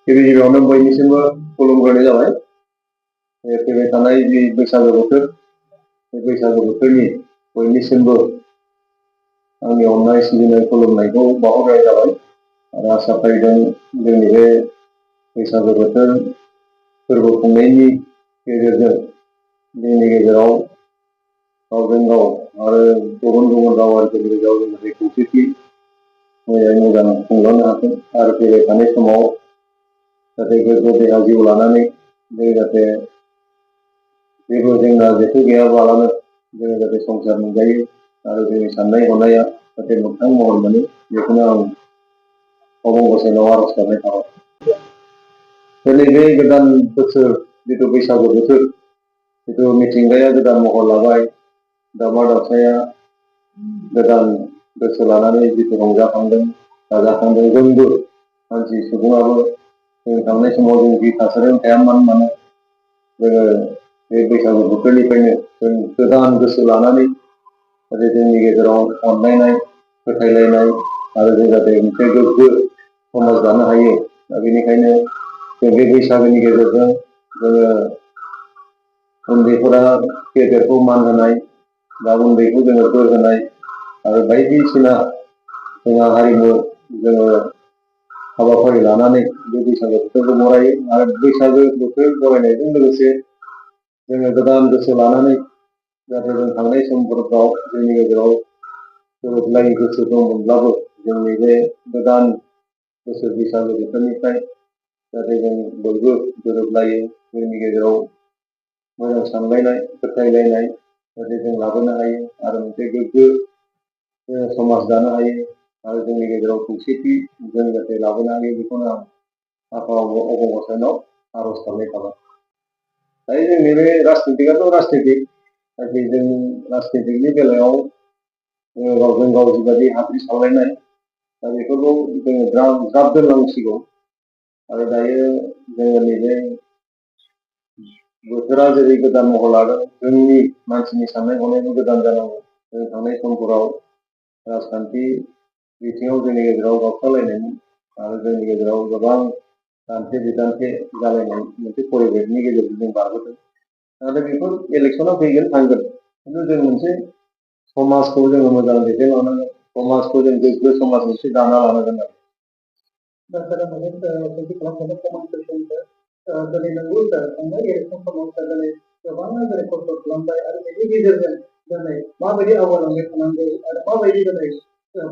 गिबि गिबियावनो बयनिसिमबो खुलुमग्रोनाय जाबाय। फैबाय थानाय जि बैसागो बोथोर, बे बैसागो बोथोरनि बयनिसिमबो आंनि अननाय सिबिनाय खुलुमनायखौ बावहरनाय जाबाय आरो आसा फारिदों जोंनि बे बैसागो बोथोर फोरबो खुंनायनि गेजेरजों जोंनि गेजेराव गावजों गाव आरो गुबुन गुबुन रावारिफोरनि गेजेराव जों खौसेथि मोजाङै मोजां खुंलांनो हाथों आरो फैबाय थानाय समाव जाहाथे गोग्गो देहा जिउ लानानै जों जाहाथे जेबो जेंना जेथो गैयाबालानो जोङो जाहाथे संसार मोनजायो आरो जोंनि साननाय हनाया जाहाथे मोगथां महर मोनो, बेखौनो आं अबं गसाइनाव आर'ज गाबनाय थाबाय। दिनै बे गोदान बोसोर जिथु बैसागु बोथोर, जिथु मिथिंगाया गोदान महर लाबाय, दाउमा दाउसाया गोदान गोसो लानानै जिथु रंजाखांदों राजाखांदों, जोंबो मानसि सुबुङाबो जों थांनाय समाव जों जि थासारियाव थायामोन मानो जोङो बे बैसागु बोथोरनिफ्रायनो जों गोदान गोसो लानानै जाहाथे जोंनि गेजेराव अनलायनाय फोथायलायनाय आरो जों जाहाथे मोनसे गोग्गो समाज दानो हायो। दा बेनिखायनो जों बे बैसागोनि गेजेरजों जोङो उन्दैफोरा गेदेरखौ मान होनाय बा उन्दैखौ जोङो बोर होनाय आरो बायदिसिना जोंहा हारिमु जोङो हाबाफारि लानानै बे बैसागो बोथोरखौ बरायो आरो बैसागो बोथोर बरायनायजों लोगोसे जोङो गोदान गोसो लानानै जाहाथे जों थांनाय समफोराव जोंनि गेजेराव गोरोबलायै गोसो दंमोनब्लाबो जोंनि बे गोदान बोसोर बैसागो बोथोरनिफ्राय जाहाथे जों बयबो गोरोबलायो, जोंनि गेजेराव मोजां सानलायनाय फोथायलायनाय जाहाथे जों लाबोनो हायो आरो मोनसे गोग्गो समाज दानो हायो आरो जोंनि गेजेराव खौसेथि जों जाहाथे लाबोनो हायो, बेखौनो आं आफा अबं गसाइनाव आर'ज गाबनाय थाबाय। दायो जोंनि बे राजनितिकआथ' राजनितिक, जाहाथे जों राजनितिकनि बेलायाव गावजों गाव जिबायदि हाद्रि सावलायनाय दा बेफोरखौ जोङो ज्राब दोननांसिगौ आरो दायो जोङो नैबे बोथोरा जेरै गोदान महर लादों, जोंनि मानसिनि साननाय हनायाबो गोदान जानांगौ। जों थांनाय समफोराव राजखान्थि बिथिङाव जोंनि गेजेराव गावस्रालायनायमोन आरो जोंनि गेजेराव गोबां दान्थे बिदान्थे जालायनाय मोनसे परिबेकनि गेजेरजों जों बारबोदों। नाथाय बेफोर इलेक्सना फैगोन थांगोन, खिन्थु जों मोनसे समाजखौ जोङो मोजां दैदेनलांनांगोन, समाजखौ जों गोग्गो समाज मोनसे दाना लानांगोन आरो। दिनै नंगौ सार, थांनाय इलेक्सन समाव दिनै गोबां दिनै खस्थ' खालामबाय आरो बेनि गेजेरजों दिनै माबायदि आवगायलांबाय थानांगौ आरो माबायदि दिनै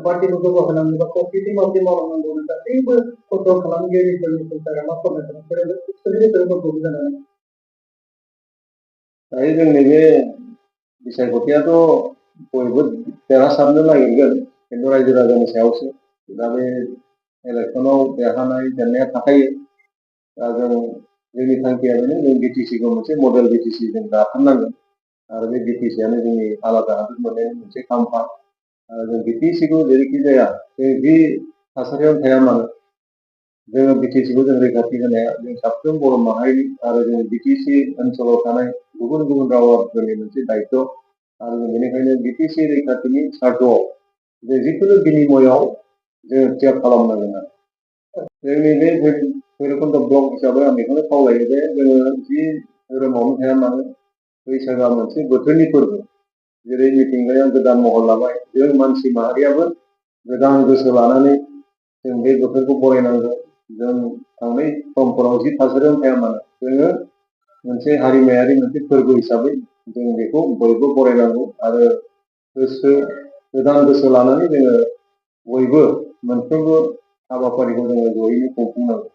पार्टिखौ जौगाहोनांगौ बा खौसेथि माबायदि मावलांनांगौ गासैबो खस्थ' खालामगिरिफोरनि सारा मा फोरमायगोन जानानै दायो जोंनि बे बिसायख'थियाथ' बयबो देरहासारनो नागिरगोन, खिन्थु रायजो राजानि सायावसो। दा बे इलेक्सनाव देरहानाय जेननाया थाखायो। दा जोंनि थांखिया बेनो, जों बिटिसिखौ मोनसे मडेल बिटिसि जों दाथारनांगोन आरो बे बिटिसियानो जोंनि आलादा हादर मोननायनि मोनसे खाम्फा। जों बिटिसिखौ जेरैखि जाया जों जि थासारियाव थाया मानो जोङो बिटिसिखौ जों रैखाथि होनाया जों साफ्रोम बर' माहारि आरो जों बिटिसि ओनसोलाव थानाय गुबुन गुबुन रावारिफोरनि मोनसे दायित्व आरो जों बेनिखायनो बिटिसि रैखाथिनि सार्थआव जे जिखुनु बिनिमयआव जों थियाग खालामनांगोन आरो। जोंनि बे भैरबकुन्द ब्लक हिसाबै आं बेखौनो खावलायो जे जोङो जि धोरोमावनो थाया मानो बैसागोआ मोनसे बोथोरनि फोरबो, जेरै मिथिंगाया गोदान महर लाबाय, जों मानसि माहारियाबो गोदान गोसो लानानै जों बे बोथोरखौ बरायनांगौ। जों थांनाय समफोराव जि थासारियाव थाया मानो जोङो मोनसे हारिमायारि मोनसे फोरबो हिसाबै जों बेखौ बयबो बरायनांगौ आरो गोदान गोसो लानानै जोङो बयबो मोनफ्रोमबो हाबाफारिखौ जोङो जयैनो खुंफुंनांगौ।